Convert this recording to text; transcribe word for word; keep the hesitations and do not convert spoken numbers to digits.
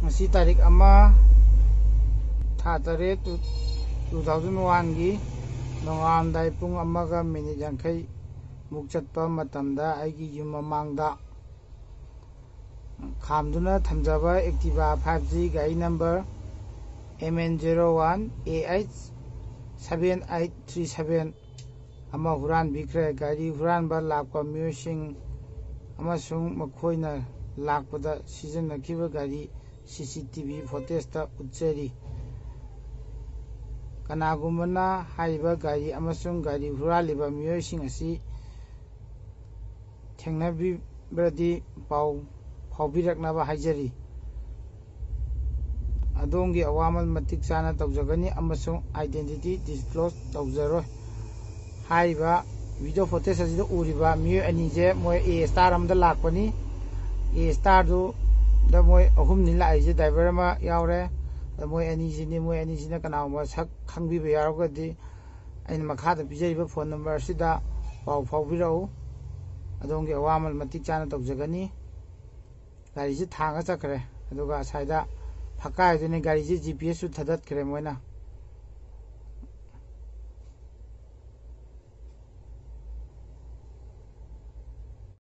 ꯉꯁꯤ ꯇꯥꯔꯤꯛ ꯑꯃ, ꯊꯥ ꯇꯔꯦꯠ, ꯇꯨ ꯊꯥꯎꯖꯟ ꯋꯥꯟꯒꯤ ꯅꯣꯡꯉꯥꯜꯂꯝꯗꯥꯏ ꯄꯨꯡ ꯑꯃꯒ ꯃꯤꯅꯤꯠ ꯌꯥꯡꯈꯩ ꯃꯨꯛ ꯆꯠꯄ ꯃꯇꯝꯗ ꯑꯩꯒꯤ ꯌꯨꯝ ꯃꯃꯥꯡꯗ ꯈꯥꯝꯗꯨꯅ ꯊꯝꯖꯕ Activa five G ꯒꯥꯔꯤ number M N zero one A H seven eight three seven ꯑꯃ ꯍꯨꯔꯥꯟꯕꯤꯈ꯭ꯔꯦ꯫ ꯒꯥꯔꯤ ꯍꯨꯔꯥꯟꯕ ꯂꯥꯛꯄ ꯃꯤꯑꯣꯏꯁꯤꯡ ꯑꯃꯁꯨꯡ ꯃꯈꯣꯏꯅ ꯂꯥꯛꯄꯗ ꯁꯤꯖꯤꯟꯅꯈꯤꯕ ꯒꯥꯔꯤ C C T V footageꯇ ꯎꯠꯆꯔꯤ꯫ ꯀꯅꯥꯒꯨꯝꯕꯅ ꯍꯥꯏꯔꯤꯕ ꯒꯥꯔꯤ ꯑꯃꯁꯨꯡ ꯒꯥꯔꯤ ꯍꯨꯔꯥꯜꯂꯤꯕ ꯃꯤꯑꯣꯏꯁꯤꯡ ꯑꯁꯤ ꯊꯦꯡꯅꯕꯤꯕꯗꯤ ꯄꯥꯎ ꯐꯥꯎꯕꯤꯔꯛꯅꯕ ꯍꯥꯏꯖꯔꯤ꯫ ꯑꯗꯣꯝꯒꯤ ꯑꯋꯥꯃꯟ ꯃꯇꯤꯛ ꯆꯥꯅ ꯇꯧꯖꯒꯅꯤ ꯑꯃꯁꯨꯡ identity disclose ꯇꯧꯖꯔꯣꯏ꯫ ꯍꯥꯏꯔꯤꯕ video footage ꯑꯁꯤꯗ ꯎꯔꯤꯕ ꯃꯤꯑꯣꯏ ꯑꯅꯤꯁꯦ ꯃꯣꯏ A star ꯑꯃꯗ ꯂꯥꯛꯄꯅꯤ꯫ A starꯗꯨꯗ ꯃꯣꯏ ꯑꯍꯨꯝꯅꯤ ꯂꯥꯛꯏꯁꯦ, driver ꯑꯃ ꯌꯥꯎꯔꯦ꯫ ꯑꯗ ꯃꯣꯏ ꯑꯅꯤꯁꯤꯅꯤ꯫ ꯃꯣꯏ ꯑꯅꯤꯁꯤꯅ ꯀꯅꯥꯒꯨꯝꯕ ꯁꯛ ꯈꯪꯕꯤꯕ ꯌꯥꯎꯔꯒꯗꯤ ꯑꯩꯅ ꯃꯈꯥꯗ ꯄꯤꯖꯔꯤꯕ phone number ꯑꯁꯤꯗ ꯄꯥꯎ ꯐꯥꯎꯕꯤꯔꯛꯎ꯫ ꯑꯗꯣꯝꯒꯤ ꯑꯋꯥꯃꯟ ꯃꯇꯤꯛ ꯆꯥꯅ ꯇꯧꯖꯒꯅꯤ꯫ ꯒꯥꯔꯤꯁꯤ ꯊꯥꯡꯉ ꯆꯠꯈ꯭ꯔꯦ꯫ ꯑꯗꯨꯒ ꯑꯁꯥꯏꯗ ꯐꯛꯀꯥꯏꯗꯨꯅꯤ꯫ ꯒꯥꯔꯤꯁꯤ G P Sꯁꯨ ꯊꯥꯗꯠꯈ꯭ꯔꯦ ꯃꯣꯏꯅ꯫